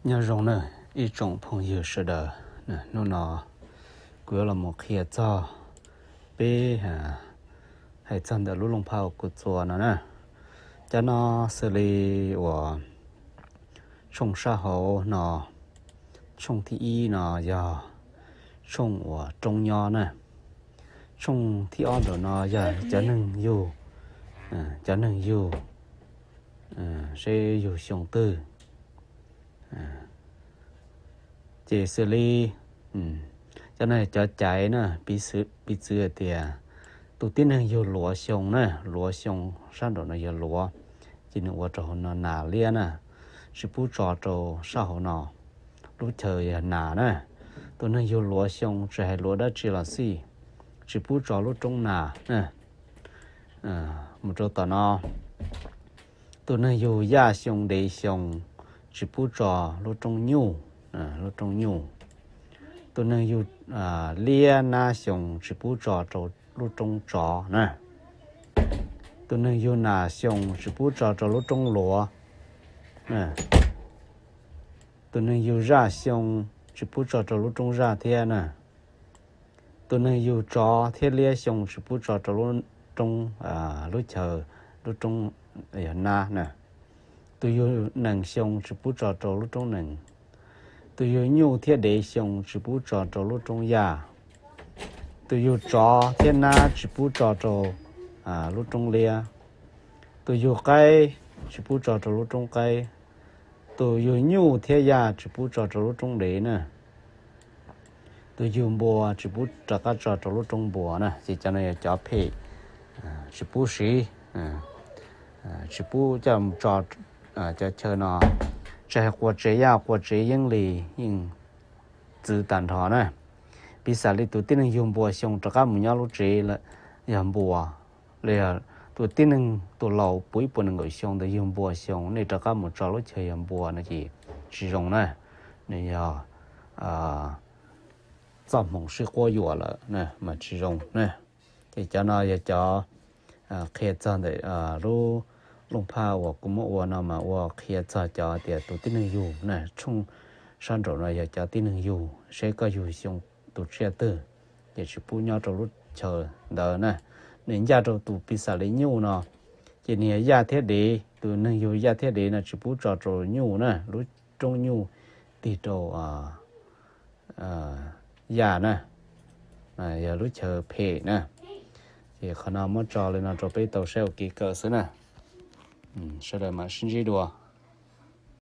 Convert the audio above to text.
Nyob zoo na ib tsoom phooj ywg sawv daws, hnub no kuv yuav los mus qhia txog peb hais txog ntawm lub looj phaj uas kuv txua no na. Cov no xws li uas tshooj sab hauv no, tshooj thib ib no yog tshooj uas roob nyob na. Tshooj thib ob ntawm no yog cov neeg yug, cov neeg yug, seb yug xyoo twg. Ces xws li cov no cov caiv na, piv txwv hais tias tus tib neeg yug luav xyoo na, luav xyoo sab nraum no yog luav, ces nws ua rau hauv no nas liab na, tsis pub tso rau sab hauv no, lub chaw yog nas na. Tus neeg yug luav xyoo tsis hais luav dab tsi los xij, tsis pub tso lub roob nas na. Mus rau tom no, tus neeg yug yaj xyoo dev xyoo tsis pub tso lub roob nyuj, lub roob nyuj. Tus neeg yug liab nab xyoo tsis pub tso rau lub roob tsov na. Tus neeg yug nas xyoo tsis pub tso rau lub roob luav. Tus neeg yug zaj xyoo tsis pub tso rau lub roob zaj thiab na. Tus neeg yug tsov thiab liab xyoo tsis pub tso rau lub roob, lub chaw, lub roob yog nab na. Tus yug nees xyoo tsis pub tso rau lub roob nees. Tus yug nyuj thiab dev xyoo tsis pub tso rau lub roob yaj. Tus yug tsov thiab nab tsis pub tso rau lub roob liab. Tus yug qaib tsis pub tso rau lub roob qaib. Tus yug nyuj thiab yaj tsis pub tso rau lub roob dev na. Tus yug npua tsis pub rov qab tso rau lub roob npua na. Ces cov no yog cov phem, tsis pub siv, tsis pub coj mus tso cov chaw no. Tsis hais quas tsev yaj quas tsev yeeb li yeej txwv tag nrho na. Piv xam li tus tib neeg yug npua xyoo rov qab mus nyob lub tsev yog npua, los yog tus tib neeg tus laus puv ib puas nees nkaum xyoo ntawd yug npua xyoo nej rov qab mus tso lub chaw yog npua no ces tsis zoo na. Nws yog txoj hmoov sib quab yuam lawm mas tsis zoo na. Ces cov no yog cov qhia txog ntawm lub looj phaj uas kuv muab ua no mas ua qhia txog cov tias tus tib neeg yug na, tshooj sab nraum no yog cov tib neeg yug, seb koj yug xyoo tus tsiaj twg, ces tsis pub nyob rau lub chaw ntawd na. Nws ncaj rau tus piv xam li nyuj no, ces nws yog yaj thiab dev, tus neeg yug yaj thiab dev no tsis pub tso rau nyuj na, lub roob nyuj tig rau yaj na, yog lub chaw phem na. Ces qhov no muab tso li no rau peb tau saib ua kev kawm xwb na. Sawv daws mam sib ntsib dua.